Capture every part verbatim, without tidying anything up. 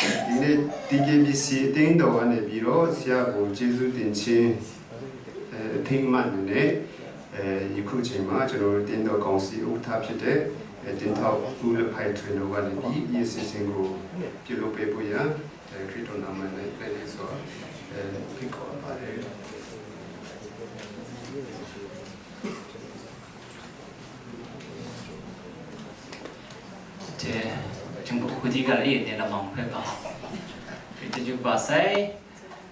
ဒီနေ့ တီႇကဵၢ်ဘီၣ်သီႇ အသင်းတော်ကနေပြီးတော့ ဆရာကို ကျေးဇူးတင်ခြင်း အဲ အထိမ်းအမှတ်အနေနဲ့ အဲ ယခုချိန်မှာ ကျွန်တော်တို့ အသင်းတော်ကောင်စီဥက္ကဋ္ဌဖြစ်တဲ့ အဲ တင်ထောက်ဦးလခိုင်ထွေးတို့ကနေပြီး ဒီအစီအစဉ်ကို ပြုလုပ်ပေးဖို့ရန် အဲ ခရစ်တော်နာမနဲ့ ပြန်လည်စွာ အဲ ဖိတ်ခေါ်ပါတယ်။ ကဲ ကျွန်တော် ခုဒီကလည်း နေလာမောင်ဖက်ပါ။ ဒီကပါဆိုင်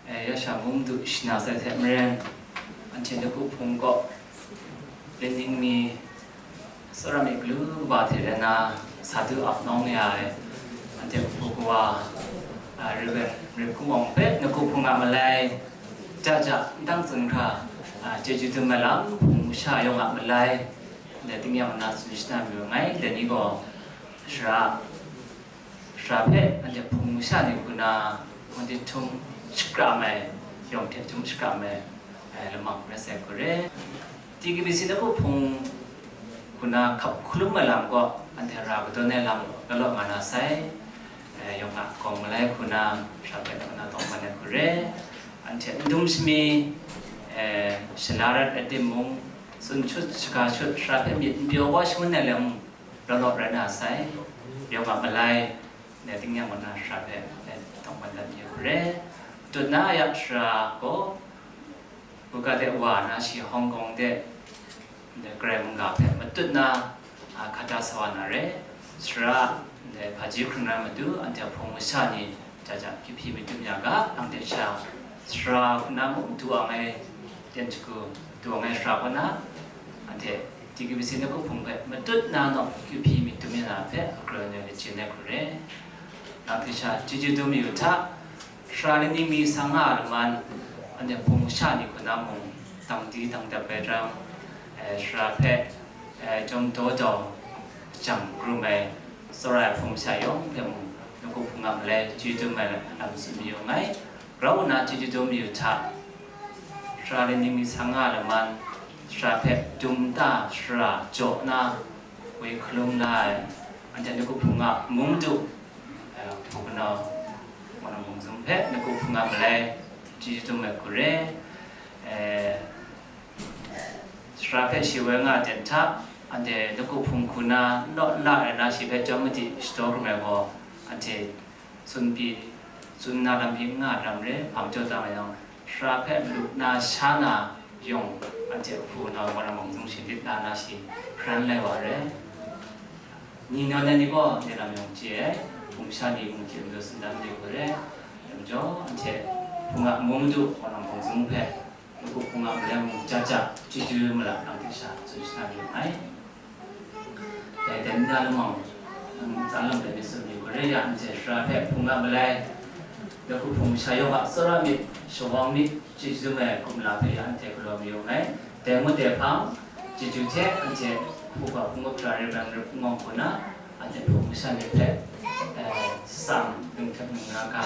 အဲ ရရှာမုံတို့ ရှနာဆိုင်တဲ့ မရန် အန်တီတို့ ဖုန်ကော လင်းနင်းမီ စောရမီကလူး ဘာထဲရနာ စာသူ အပ်နှောင်းရရဲ့ အန်တီ ဖုကွာ အဲ ရဝဲ ရကုမောင်ဖက် နကုဖုန်ကမလဲ ကြကြ တန်းစင်ခါ အဲ ကျေးဇူးတင်မလမ် ဖုန်မူရှာယောင်ကမလဲ ဒီတင်းယမ်နာ သူရှနာမျိုးငိုင်း ဒီနေ့ကော ရှရာ ရှရာဖက် အန်တီ ဖုန်မူရှာနေခုနာ ဝန်တီထုံး ရှကရမဲ ယုံထဲထုံး ရှကရမဲ အဲ လမင် ရစဲ့ကိုရဲ တီကဘီစီနကုဖုန် ခုနာ ခပ်ခလုမ်မလမ်ကော အန်တီ ရာကတော်နဲ့လမ် ကလော့ငါနာဆိုင် အဲ ယုံကကောင်းမလဲခုနာ ရှရာဖက် ခုနာ တော့မနဲ့ကိုရဲ အန်တီ ဒုံရှမီ အဲ ရှလာရတ် အတိမုံ စွန်ချွတ် ရှကာချွတ် ရှရာဖက် မြစ်ပြောဝါရှုံးနဲ့လမ် လောလော့ရနာဆိုင် ယုံကမလဲ နဲ့တင်းညံဝနာ ရှရာဖက် နဲ့ တော့မနဲ့ကိုရဲ တွတ်နာ ယပ်ရှရာကို ဘူကတဲ့ဝါနာ ရှီ ဟောင်ကောင်တဲ့ ဒီ ကရဲမုန်ဂါဖဲ မတွတ်နာ အခါတဆဝနာရဲ ရှရာ ဒီ ဖာကြီးခုနမတူ အန်တီ ဖုန်မူရှာနေ ကြကြ ကဖီမီတုမြာက အန်တီ ရှရာ ရှရာခုနမူ တူအောင်လဲ တန်ချကူ တူအောင်လဲ ရှရာခုန အန်တီ တီကဘီစီနကုဖုန်ဖဲ မတွတ်နာတော့ ကဖီမီတုမြာဖဲ အကြိုနဲ့ ချင်းနဲ့ ကိုရဲ နောက်တစ်ချက် ကျေးဇူးတင်မိယူထား ရှရာလင်းနင်းမီ ဆါငါလမန် အန်တီ ဖုန်မူရှာနေခုနမူ တန်တီတန်တပ်ပဲတရမ် အဲ ရှရာဖက် အဲ ကျွန်တော်တော် အကြံ group မဲ စောရဖုန်မူရှာယောင်ဖဲမူ နကုဖုန်ကမလဲ ကျေးဇူးတင်မလဲ လမ်းစမီယောင်ငိုင်း ရဝနာ ကျေးဇူးတင်မိယူထား ရှရာလင်းနင်းမီ ဆါငါလမန် ရှရာဖက် ဒုံတၢ် ရှရာ ကြော်နာ ဝေခလုံးလာ အန်တီ နကုဖုန်က မုံတူ အဲ ဖုန်ကနော် မနမုံစုံဖဲ နကုဖုန်ကမလဲ ကျေးဇူးတင်မလဲ ကိုရဲ အဲ ရှရာဖက် ရှေဝဲငါ တန်ထ အန်တီ နကုဖုန်ခုနာ လော့လာရနာ ရှေဖက် ကျောင်းမတိ ရှတော်ကမဲကို အန်တီ စွန်ပီ စွန်နာလမ်ပီ ငါရမ်ရဲ ဖမ်ကြောတံယောင် ရှရာဖက် လူနာ ရှါနာ ယုံ အန်တီ ဖုန်နော် မနမုံစုံ ရှေလစ်နာနာ ရှေ ဖရန်လဲဝရဲ နီနော်နဲ့နီကော နေလာမျိုးကျဲ ဖုန်မူရှာနေ မူကျဲ မျိုးစံတမ်းမျိုးကိုရဲ လမ်းကြော အန်တီ ဖုန်က မုံတူ မနမုံစုံဖဲ နကုဖုန်ကမလဲမူ ကြကြ ချီချူမလာ အန်တီ ရှရာ စွန်ရှနာမျိုးငိုင်း ဒီ ဒီနာလမင် စလမ်ဒီ မျိုးစံမျိုးကိုရဲ ယ အန်တီ ရှရာဖက် ဖုန်ကမလဲ နကုဖုန်မူရှာယောင်က စောရမီ ရှဝမ်မီ ကျေးဇူးမဲ ကုမလာဖဲ ယ အန်တီ ကလောမီယောင်ငိုင်း တဲမူတဲဖမ် ချီချူထဲ အန်တီ ဖုန်က ဖုန်ကဖျာရဲ ဘန်ရပငေါခုနာ အန်တီ ဖုန်မူရှာနေဖဲ အဲ စမ် နုံထက်နုံနာက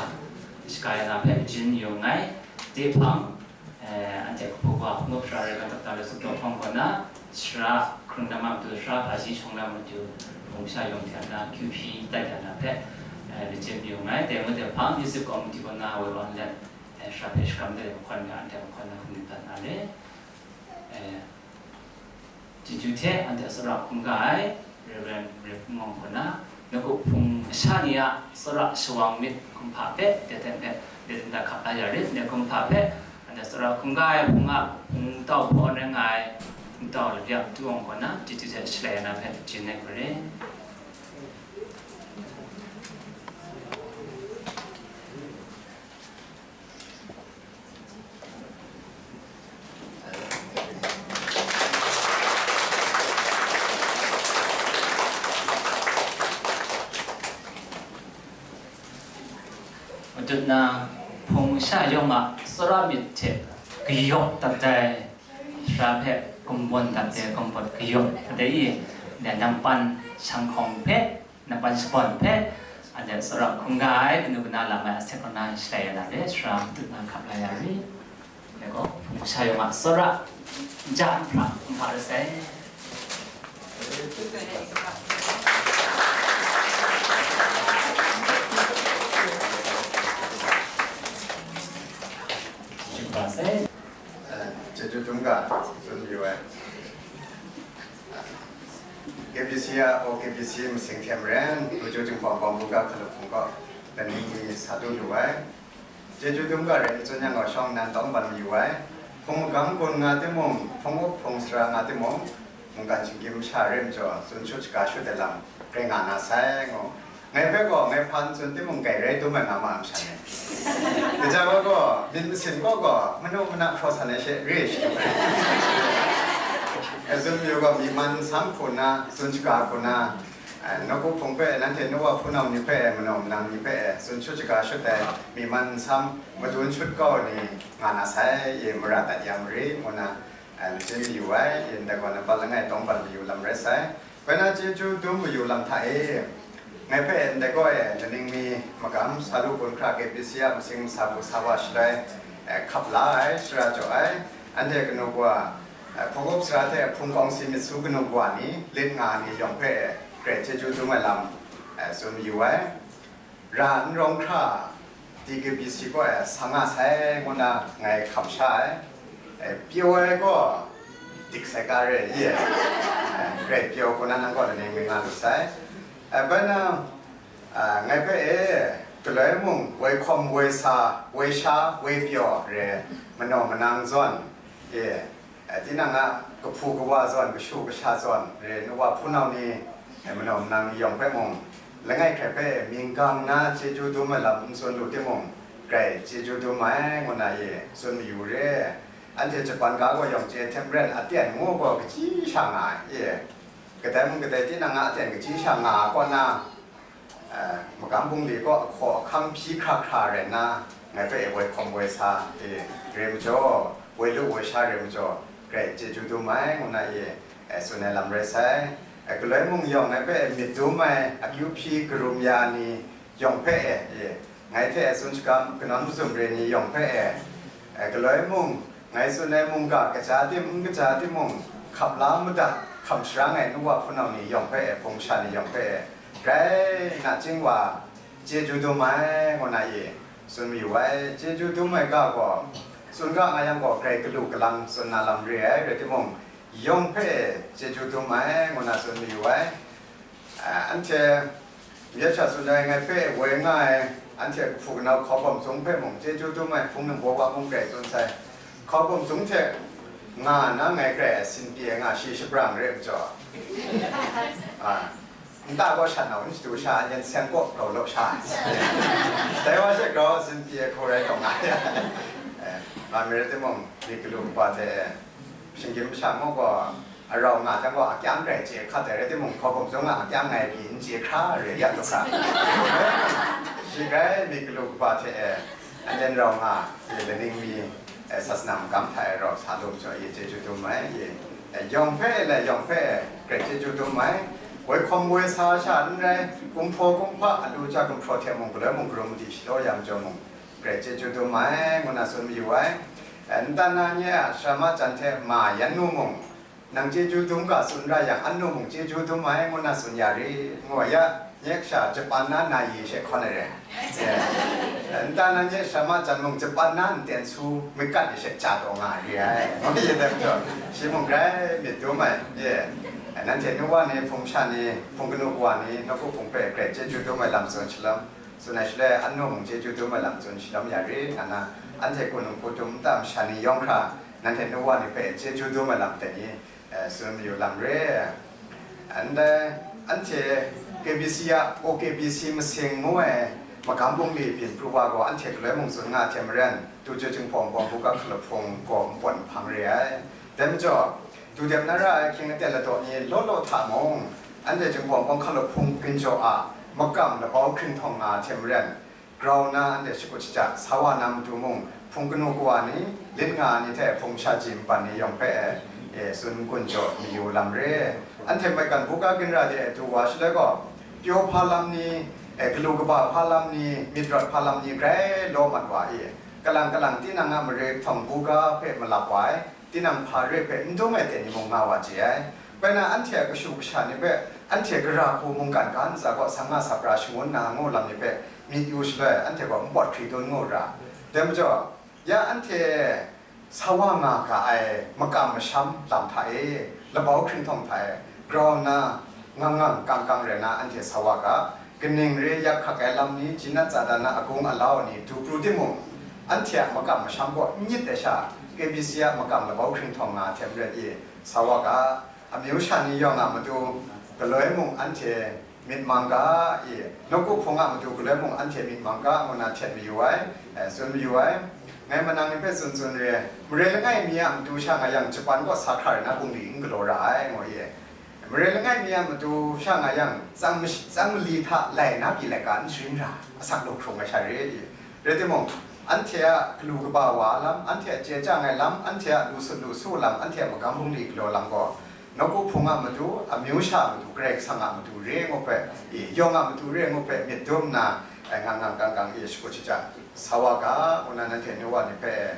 ရှကာယနာဖဲ ဂျင်းယောင်ငိုင်း တေဖမ် အဲ အန်တီ ဖုန်က ဖုန်ကဖျာရဲ ဘန်တပ်တာရဲ စုတော့ဖမ်ကနာ ရှရာ ခရုံနမတူ ရှရာ ဖာကြီး ရှုံးနမတူ ဖုန်မူရှာယောင်ထဲနာ ကဖီ တိုက်တနာဖဲ အဲ လချင်းယောင်ငိုင်း တဲမူတဲဖမ် music committee ကနာ ဝဲဝန်လက် အဲ ရှရာဖဲ ရှရာမတဲ ခွန်ငါ အန်တီ ခွန်ငါ ခုနစ်တန်နာရဲ အဲ ချီချူထဲ အန်တီ စောရခုန်ကအိုင် Reverend Rick မုံခုနာ နကုဖုန်မူရှာနေ စောရ ရှဝမ်မီ ကုမ်ဖာဖဲ တဲတဲဖဲ တဲတဲခပ်လာရရဲ နကုမ်ဖာဖဲ အန်တီ စောရခုန်ကအိုင် ဖုန်က ဖုန်တောက်ဖော်နေငိုင်း ဖုန်တောက်လျက်တူအောင်ကနာ ချီချူထဲ ရှလဲနာဖဲ ကျင်းနေကိုရဲ မတုတ်နာ ဖုန်မူရှာယောင်က စောရမီထဲ ကယော့တတ်တဲ ရှရာဖဲ ကုမ်ဘွန်တတ်တဲ ကုမ်ဘွန်ကယော့တတ်တဲ နံၣ်ပၢၼ်ႇ ရှန်ခေါင်ဖဲ နံၣ်ပၢၼ်ႇ ရှပွန်ၼ်ႇဖဲ အန်တီ စောရခုန်ကအိုင် ကနုကနၢ်လမၢ် အစဲကနၢ် ရှလဲယဲၢ်လၢ် ရှရာမတုတ်နာ ခပ်လာရရဲ လၢကီၢ် ဖုန်မူရှာယောင်က စောရ ယၢၼ်ၽြၢ် မူဖးရစဲ Chyeju dum ga, tsun yu ai. K B C a, O K B C masing hte maren, Luju Jinghpaw Bawng Buga Hkalup Hpung kaw, laning mi sa du yu ai. Chyeju dum ga rai n tsun yang gaw, shawng nnan tawng ban mayu ai. Hpung magam gun nga timung, hpung up hpung sara nga timung, mungkan shinggyim masha re majaw, tsun shut shaga shut ai lam rai nga na sai, ngu. Ngai hpe gaw, ngai hpa n tsun timung, kai rai dum ai nga ma ai masha ni. Kaja wa gaw, myit masin kaw gaw, manu mana hpraw san ai she re shi. Tsun mayu gaw, myi man nsam hku nna, tsun shaga hku nna, eh, nawku hpung hpe, nanhte nu wa hpunau ni hpe, manaw manang ni hpe, tsun shut shaga shut ai, myi man nsam, madun shut kau ni nga na sai, e mara dat ya marit, ngu nna, eh, lachyum mayu ai, e ndai gaw, nampat langai tawng ban mayu lam rai sai. Bai na chyeju dum mayu lam hta e, ngai hpe ndai gaw e, laning mi magam, sa lu gun hkra K B C a masing masa bu sa wa shaloi, eh, hkap la ai, shara jaw ai, anhte kanu kawa, eh, hpung up sara hte hpung kawng si myit su kanu kawa ni, lit nga ni yawng hpe, eh, grai chyeju dum ai lam, eh, tsun mayu ai. Ra n rawng hkra, D K B C gaw, eh, sa nga sai, ngu na ngai hkam sha ai. Eh, pyaw ai gaw, dik sai ka re, ye. Eh, grai pyaw hku na nang gaw laning mi nga lu sai. Eh, bai na, ah, ngai hpe e, galoi mung, woi hkawm, woi sa, woi sha, woi pyaw re, manaw manang zawn, ye. Eh, tinang a kahpu kawa zawn, kashu kasha zawn, re nu wa hpunau ni, eh, manaw manang ni yawng hpe mung, langai hkrai hpe minggang na chyeju dum ai lam n tsun lu timung, grai chyeju dum ai, ngu na ye tsun mayu re. Anhte Japan ga gaw yawng chye hte maren aten ngu gaw kachyi sha nga ai, ye. Kadai mung kadai tinang a aten kachyi sha nga ai kaw na, eh, magam bungli kaw ahkaw ahkang hpyi hkra hkra rai nna, ngai hpe woi hkawm woi sa, e, re majaw, woi lu woi sha re majaw, grai chyeju dum ai, ngu na e, eh, tsun ai lam rai sai. Eh, galoi mung yawng ngai hpe myit dum ai, akyu hpyi karum ya ni yawng hpe e, e, ngai hte tsun shagam kanawn mazum re ni yawng hpe e, eh, galoi mung, ngai tsun ai mungga kaja tim n kaja timung, hkap la madat, hkam sharang ai nu wa hpunau ni yawng hpe e, hpung sha ni yawng hpe e, grai nachying wa, chyeju dum ai, ngu na e, tsun mayu ai. Chyeju dum ai ga gaw, tsun ga nga yang gaw, grai galu galang tsun na lam re ai, rai timung, yawng hpe e, chyeju dum ai, ngu na tsun mayu ai. Ah, anhte, Myit sha tsun ai, ngai hpe woi nga ai, anhte kahpu kanau hkawbawm zung hpe mung chyeju dum ai hpung nang baw wa mung grai tsun sai. Hkawbawm zung hte nga na ngai grai ai sin pyi ai nga shi shabrang re majaw, a, nta gaw shat nau n shadu sha, yan seng kaw grau law sha, dai wa she grau sin pyi ai hku rai taw nga ya. Eh, nga mi rai timung, myit galu kaba hte, shinggyim masha ngu gaw, arau nga jang gaw, akyang grai chye hkat ai rai timung, hkawbawm zung a akyang ngai pyi n chye hkra re ya lu hkra. Shi grai myit galu kaba hte e, aten rau nga, ye laning mi, e, sasana magam hta e rau sa lu majaw, ye chyeju dum ai, ye, e, yawng hpe e, lai yawng hpe e, grai chyeju dum ai, woi hkawm woi sa sha n rai, kumhpraw kumhpa, alu ja gumhpraw hte mung, galoi mung, karum madi shalaw ya majaw mung, grai chyeju dum ai, ngu na tsun mayu ai. E, nta na nye a sharama jan hte ma yan nu mung, nang chyeju dum ga tsun ra yang, annu mung chyeju dum ai, ngu na tsun ya rit, ngu ya, nye kasha Japan na na yi she hkawn ai re. Nta na nye sharama jan mung Japan na nten su myit gat ni she ja taw nga ai re ai, ngu ye dai majaw, shi mung grai myit dum ai, ye. Nanhte nu wa ni, hpung sha ni, hpung kanu kawa ni, nawku hpung hpe grai chyeju dum ai lam tsun shalom, tsun ai shaloi, annu mung chyeju dum ai lam tsun shalom ya rit, nga na, anhte hku nung hku dum nta masha ni yawng hkra, nanhte nu wa ni hpe chyeju dum ai lam ten i, eh, tsun mayu lam re. Ndai, anhte K B C a, O K B C masing ngu ai magam bungli byin pru wa gaw, anhte galoi mung tsun nga hte maren, Luju Jinghpaw Bawng Buga Hkalup Hpung gaw npawt nhpang re ai. Dai majaw, du dep na ra ai ahkying aten ladaw ni law law hta mung, anhte Jinghpaw Bawng Hkalup Hpung ginjaw a makam labau hkring htawng nga hte maren, grau na anhte shakut shaja sa wa na matu mung, hpung kanu kawa ni, lit nga ni hte hpung sha ji npan ni yawng hpe e, e, tsun gun jaw mayu lam re. Anhte maigan buga ginra de e du wa shaloi gaw, pyaw hpa lam ni, e, galu kaba hpa lam ni, myit rawt hpa lam ni grai law mat wa i, kalang kalang tinang a mare kahtawng buga hpe malap wa ai, tinang hpa re hpe n dum ai ten ni mung nga wa chye ai. Bai na, anhte a kashu kasha ni hpe, anhte gara hku mungkan ga ntsa kaw sa nga sa pra shangun na ngu lam ni hpe myit yu shaloi, anhte gaw npawt hkri dun ngu ra. Dai majaw, ya anhte sa wa nga ga ai makam masham lam hta e, labau hkringhtawng hta e grau nna, ngang ngang kang kang rai na anhte sa wa ga, kaning re yak hkak ai lam ni, jinat tsadan na agung alau ni du pru timung, anhte a makam masham gaw n myit ai sha, K B C a makam labau hkringhtawng nga hte maren e sa wa ga, amyu sha ni yawng a matu galoi mung anhte myit mang ga i, nawku hpung a matu galoi mung anhte myit mang ga, ngu na htet mayu ai, eh, tsun mayu ai. Ngai manang ni hpe tsun tsun re, marai langai mi a matu sha nga yang, Japan kaw sa hkra rai na bungli n galaw ra ai, ngu i. Marai langai mi a matu sha nga yang, tsang mash-, tsang mali hta lai na pyi laika n sharin ra, asak lu hkrung ai sha re i. Rai timung, anhte a galu kaba wa lam, anhte a chye chyang ai lam, anhte a lu sut lu su lam, anhte a magam bungli galaw lam gaw, nawku hpung a matu, amyu sha a matu, Karai Kasang a matu re ngu hpe, i, yawng a matu re ngu hpe myit dum nna, eh, ngang ngang kang kang e shakut shaja sa wa ga, ngu na nanhte nu wa ni hpe,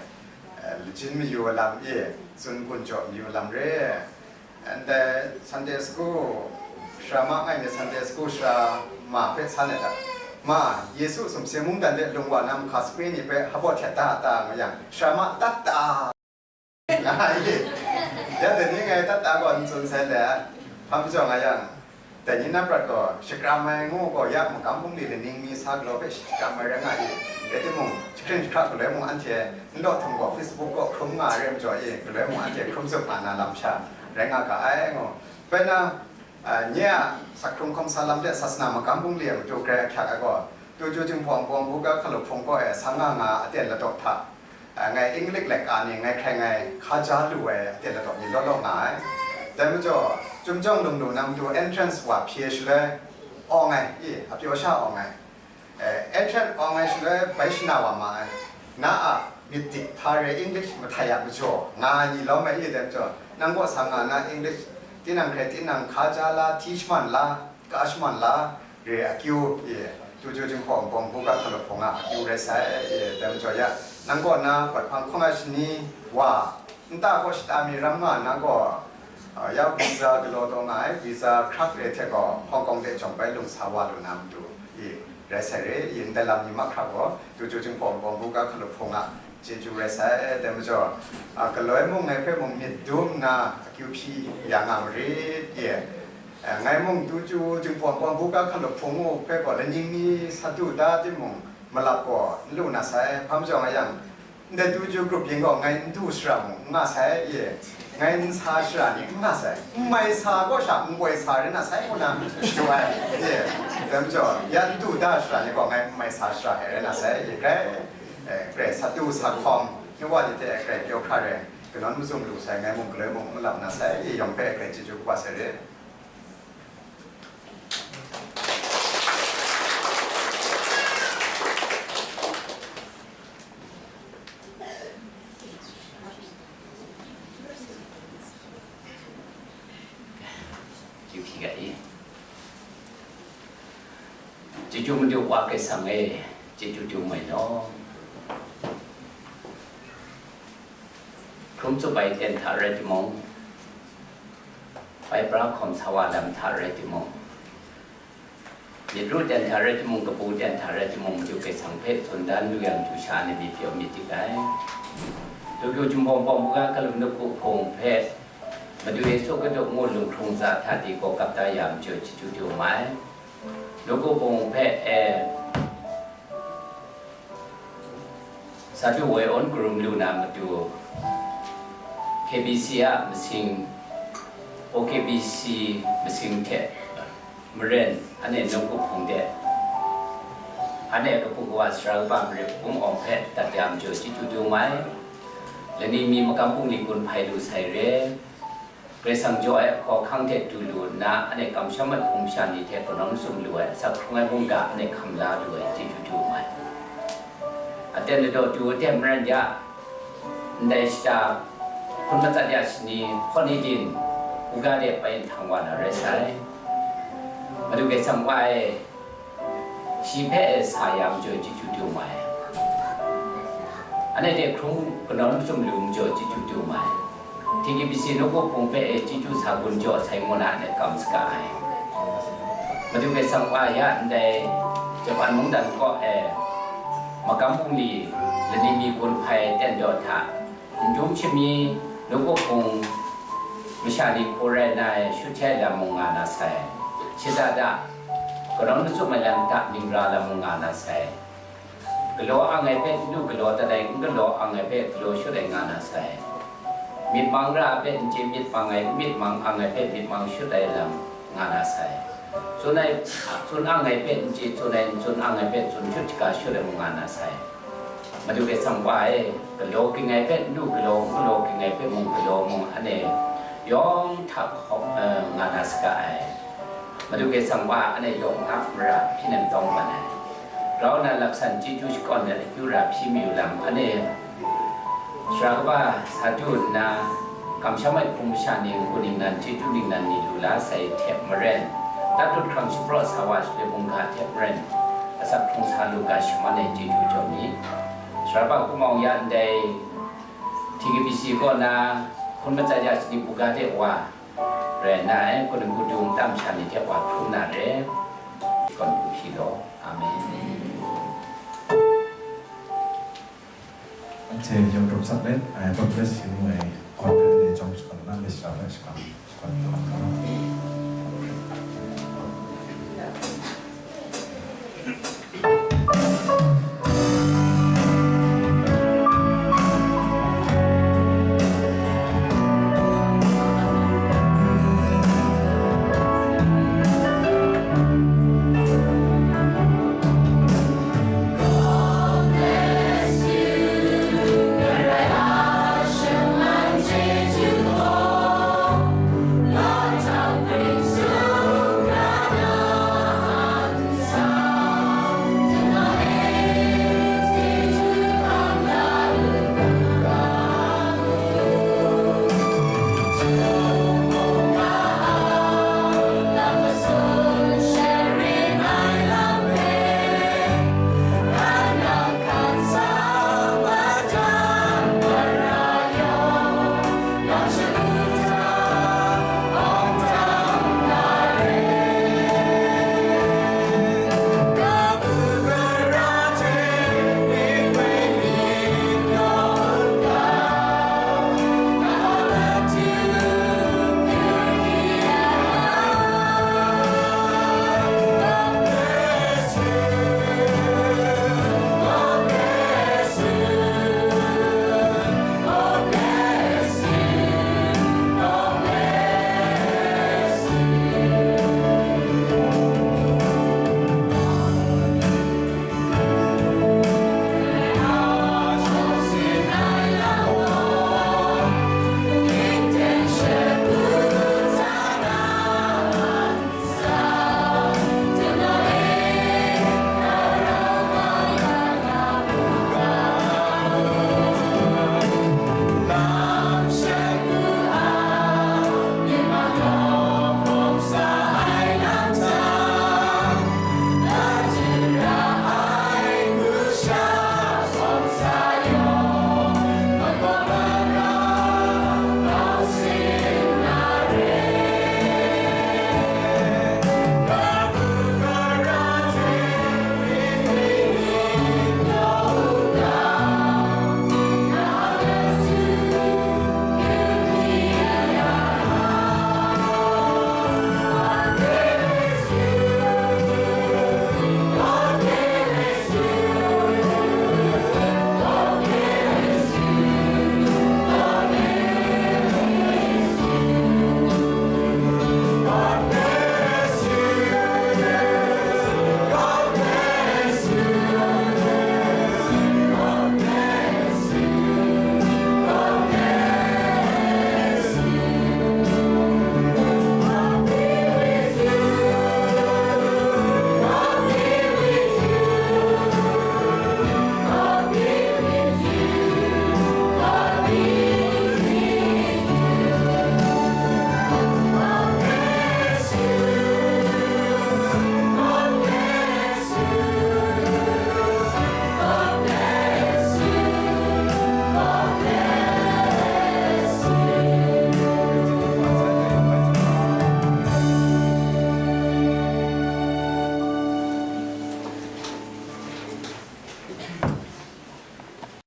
eh, lajin mayu ai lam e, tsun gun jaw mayu ai lam re. And, eh, Sunday school, sara ma ngai ni Sunday school sara ma hpe san ai ta? Ma, Yesu sumsing mungdan de lung wa na mahka sape ni hpe hpaw htet da a ta? Nga yang, sara ma tat ta nga ai. Ya dai ni ngai tat ta gaw n tsun sai le, hpa majaw nga yang, dai ni na prat gaw shakram ai ngu gaw, ya magam bungli laning mi sa galaw hpe shakram ai rai nga i, rai timung, jahkring jahkra galoi mung anhte n law htung gaw, Facebook gaw hkrum nga ai rai majaw i, galoi mung anhte hkrum zup nga na lam sha rai nga ga ai ngu. Bai na, a, nye a sak hkrung hkawm sa lam de sasana magam bungli a matu grai ahkyak ai gaw, Tuju Jinghpaw Npawng Buga Hkalup Hpung kaw e sang nga nga aten ladaw hta, a, ngai English laika ni ngai hkrai ngai hkaja lu ai aten ladaw ni law law nga ai. Dai majaw, Chyumjawng Lunglu na matu entrance wa hpye shaloi awng ai, i, apyaw sha awng ai. Eh, entrance awng ai shaloi bai shana wa ma ai. Na a myit dik hpa re, English mahtai a majaw nga ai ni lawm ai, i, dai majaw, nang kaw sang nga na English tinang hkrai tinang hkaja la, hti shaman la, ka shaman la, re akyu, i, Tuju Jinghpaw Npawng Buga Hkalup Hpung a akyu rai sai, i, dai majaw ya, nang kaw na wat hpang hkawng ai shani wa, nta kaw shata mi ram nga na gaw, a, ya visa galaw taw nga ai, visa hkrak re hte gaw Hong Kong de jawng bai lung sa wa lu na matu, i, rai sai re, i, ndai lam ni mahkra gaw, Tuju Jinghpaw Npawng Buga Hkalup Hpung a chyeju rai sai, dai majaw, a, galoi mung ngai hpe mung myit dum nna akyu hpyi ya nga marit, i, a, ngai mung Tuju Jinghpaw Npawng Buga Hkalup Hpung u hpe gaw laning ni sa du da timung, malap gaw n lu na sai, hpa majaw nga yang, Ndai Tuju grup yin gaw ngai n du shara mung n nga sai, i, ngai n sa shara ni n nga sai, n mai sa kaw sha n goi sa rai na sai, ngu na shadu ai, i, dai majaw, ya n du da shara ni gaw ngai n mai sa shara ai rai na sai, i, grai, eh, grai sa du sa hkawm, nu wa ni hte grai pyaw hkra rai, kanawn mazum lu sai, ngai mung galoi mung n malap na sai, i, yawng hpe grai chyeju kaba sai re. Chyeju hpyi ga i. Chyeju Madu Wa Kaisang e, chyeju tu mai law. Hkrum tsup ai ten hta rai timung, bai pra hkawm sa wa lam hta rai timung, myit ru ten hta rai timung, kabu ten hta rai timung, Madu Kaisang hpe tsun dan lu yang, du sha ai myit pyaw myit dik ai. Tuju Jinghpaw Npawng Buga Hkalup Nawku Hpung hpe Madu Yesu Hkristu ngu lunghkrung za hta di gaw kap da ya majaw chyeju du mai. Nawku Hpung hpe e, Sa du woi awn karum lu na matu, K B C a masing, O K B C masing hte maren, anhte nawku hpung de, anhte kabu kawa sara kaba marit hpung awng hpe dat ya majaw chyeju du mai. Lani mi makam bungli gun hpai lu sai re. Karai Kasang jaw ai ahkaw ahkang hte du lu nna, anhte kamsham ai hpung masha ni hte kanawn mazum lu ai, asak hkrung ai mungga anhte hkam la lu ai, chyeju du mai. Aten ladaw du ai hte maren ya, ndai shata hpun matsat ya shani hkawn ni din, u ga de bai nhtang wa na rai sai. Madu Karai Kasang wa e, shi hpe e sa ya majaw chyeju du mai. Anhte hte hkrung kanawn mazum lu majaw chyeju du mai. T K B C nawku hpung hpe e chyeju sa gun jaw sai ngu na anhte kam saga ai. Madu Karai Kasang wa ya ndai Japan mungdan kaw e makam bungli lani mi gun hpai ten daw hta, Ndum shami, nawku hpung, masha ni hku rai na ai, shut hte ai lam mung nga na sai. Shada da, kanawn matsup ai lam ta, ningra lam mung nga na sai. Galaw ang ai hpe n lu galaw dat ai, n galaw ang ai hpe galaw shut ai nga na sai. Myit mang ra ai hpe n chye myit mang ai, myit mang ang ai hpe myit mang shut ai lam nga na sai. Tsun ai, tsun ang ai hpe n chye tsun ai, n tsun ang ai hpe tsun shut shaga shut ai mung nga na sai. Madu Karai Kasang wa e, galaw ging ai hpe n lu galaw, n galaw ging ai hpe mung galaw mung, anhte yawng hta hkawm, eh, nga na saga ai. Madu Karai Kasang wa anhte yawng a mara hpyi nem tawng ban ai. Grau na laksan chyeju shakawn ai akyu ra hpyi mayu lam, anhte sara kaba sa du nna, kamsham ai hpung masha ni, ngu ningnan, chyeju ningnan ni lu la sai hte maren, tat dut hkrang shapraw sa wa shaloi mungga hte maren, asak hkrung sa lu ga shaman ai chyeju jaw mi. Sara ba kumawng ya ndai T K B C kaw na hkun matsat ya shani buga de wa rai nna, ai, kaw ai hku dung tam sha ni hte wa hkrum na re, kaw ai hku hpyi law. Amen. Anhte yawng dum sak let, ai, God bless you, ai, God bless you, jawng shakawn na, Mister French shakawn, shakawn na.